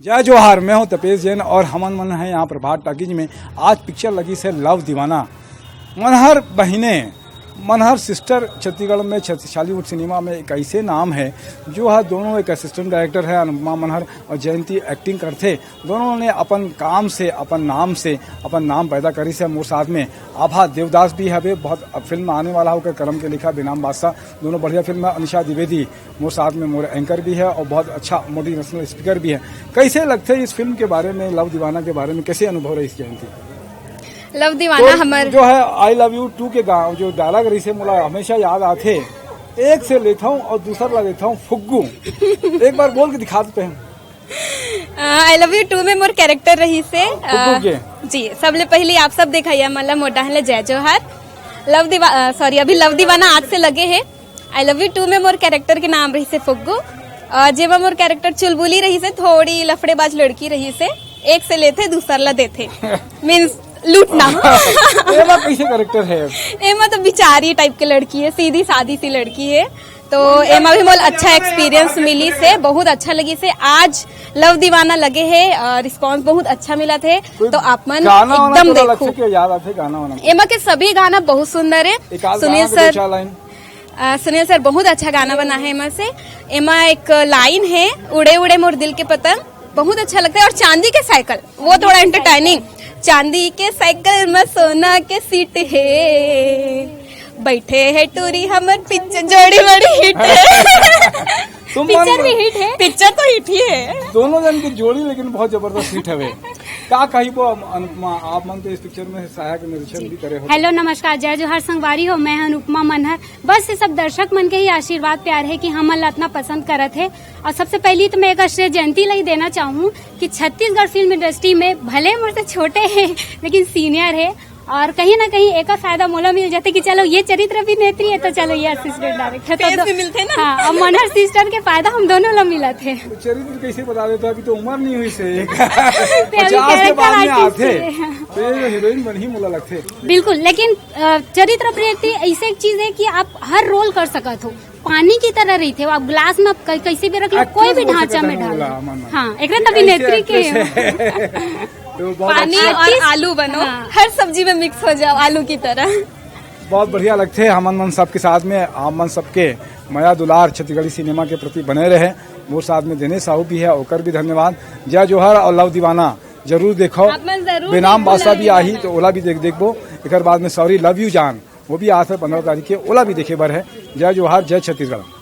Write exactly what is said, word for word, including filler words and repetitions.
जय जोहार, मैं हूं तपेश जैन और हमन मन हैं यहां प्रभात टॉकीज में। आज पिक्चर लगिस हे लव दीवाना। मनहर बहिने, मनहर सिस्टर छत्तीसगढ़ में, छत-, छॉलीवुड सिनेमा में एक ऐसे नाम हे, जो ह दोनों, एक असिस्टेंट डायरेक्टर हे अनुपमा मनहर और जयंती, एक्टिंग करथे। दोनों ने अपन काम से, अपन नाम से, अपन नाम पैदा करिस हे। मोर साथ में आभा देवदास भी हवे, बहुत फिल्म आने वाला हे ओकर, करम के लिखा, बेनाम बादशाह, दोनों बढ़िया फिल्म हे। अनिशा द्विवेदी मोर साथ में, मोर एंकर भी हे और बहुत अच्छा मोटिवेशनल स्पीकर भी हे। कैसे लगथे इस फिल्म के बारे में, लव दीवाना के बारे में कैसे अनुभव रहिस जयंती? लव दीवाना तो हमर जो हे I Love You Two के गाँव जो डायलॉग रहिस हे, मोला हमेशा याद आथे, "एक से लेथंव और दूसर ला देथंव फुग्गू।" एक बार बोल के दिखा देते हैं। आई लव यू टू में मोर कैरेक्टर रहिस हे, फुग्गू अ, के। जी, सबले पहले आप सब देखइया मन ला मोर डाहन ले जय जोहार। लव दीवा-, अ, सॉरी, अभी लव दीवाना आज से लगे हे। आई लव यू टू में मोर कैरेक्टर के नाम रहिस हे फुग्गू, अ, जेमा मोर कैरेक्टर चुलबुली रहिस हे, थोड़ी लफड़ेबाज लड़की रहिस हे, एक से लेथे दूसर ला देथे, मीन्स लूटना। एमा कैसे कैरेक्टर हे? एमा तो बिचारी टाइप के लड़की हे, सीधी सादी सी लड़की हे। तो एमा भी मोला अच्छा एक्सपीरियंस मिलिस हे, बहुत अच्छा लगिस हे। आज लव दीवाना लगे हे, अ, रिस्पॉन्स बहुत अच्छा मिलथे। कोई तो आप मन गाना वाना एकदम तोला देखो। लगथे, क्या याद आथे गाना वाना? एमा के सभी गाना बहुत सुंदर हे। एक आध सुनील गाना के दो सर, चार लाइन। अ, सुनील सर बहुत अच्छा गाना बनाए हे एमा से। एमा एक लाइन हे, "उड़े उड़े मोर दिल के पतंग", बहुत अच्छा लगता है। और चांदी के साइकिल, वो थोड़ा एंटरटेनिंग। "चांदी के साइकिल में सोना के सीट हे, बैठे हे टूरी हमर पिच-, जोड़ी बड़ी हिट हे।" तुम पिक्चर मन भी हिट हे। पिक्चर तो हिट ही हे। दोनों जन की जोड़ी लेकिन बहुत जबरदस्त हिट हवे। का कहिबो अनुपमा, आप मन तो इस पिक्चर में सहायक निर्देशन भी करे हो। हेलो, नमस्कार, जय जोहार संगवारी हो, मैं अनुपमा मनहर। बस ये सब दर्शक मन के ही आशीर्वाद प्यार हे कि हमन ला इतना पसंद करत हे। और सबसे पहली तो मैं एक श्रेय जयंती ला ही देना चाहूँ कि छत्तीसगढ़ फिल्म इंडस्ट्री में भले मोर से छोटे हे लेकिन सीनियर हे, और कहीं ना कहीं एक फायदा मोला मिल जाथे कि चलो ये चरित्र अभिनेत्री हे तो चलो ये असिस्टेंट डायरेक्टर हे तो फेस दो-, भी मिलथे ना। हाँ, और मनहर सिस्टर के फायदा हम दोनों ला मिलत हे। तो चरित्र कैसे बता देता, अभी तो उम्र नहीं हुई से। ते अभी पचास के character बाद में artist आथे। हे। तो ये हीरोइन बनही मोला लगथे। बिल्कुल, लेकिन, अ, चरित्र अभिनेत्री ऐसे एक चीज हे कि आप हर रोल कर सकत हो, पानी की तरह रहिथे, आप ग्लास में आप कै-, कैसे भी रख लो, actress कोई भी बोल ढांचा सकत में हन डाल ओला, दो। मन, मन। हाँ, एकरे तो एक अभिनेत्री ऐसे के actress हे। तो बहुत पानी अच्छा। और artist। आलू बनो, हाँ। हर सब्जी में मिक्स हो जाओ आलू की तरह। बहुत बढ़िया लगथे हमन मन सबके साथ में, आप मन सबके मया दुलार छत्तीसगढ़ी सिनेमा के प्रति बने रहे। मोर साथ में दिनेश साहू भी हे, ओकर भी धन्यवाद। जय जोहार और लव दीवाना जरूर देखो। आप मन जरूर बेनाम देखो बादशाह लव भी आही दीवाना। तो ओला भी देख, देखबो। एकर बाद में सॉरी लव यू जान, वो भी आथे पंद्रह तारीख के, ओला भी देखे बर हे। जय जोहार, जय छत्तीसगढ़।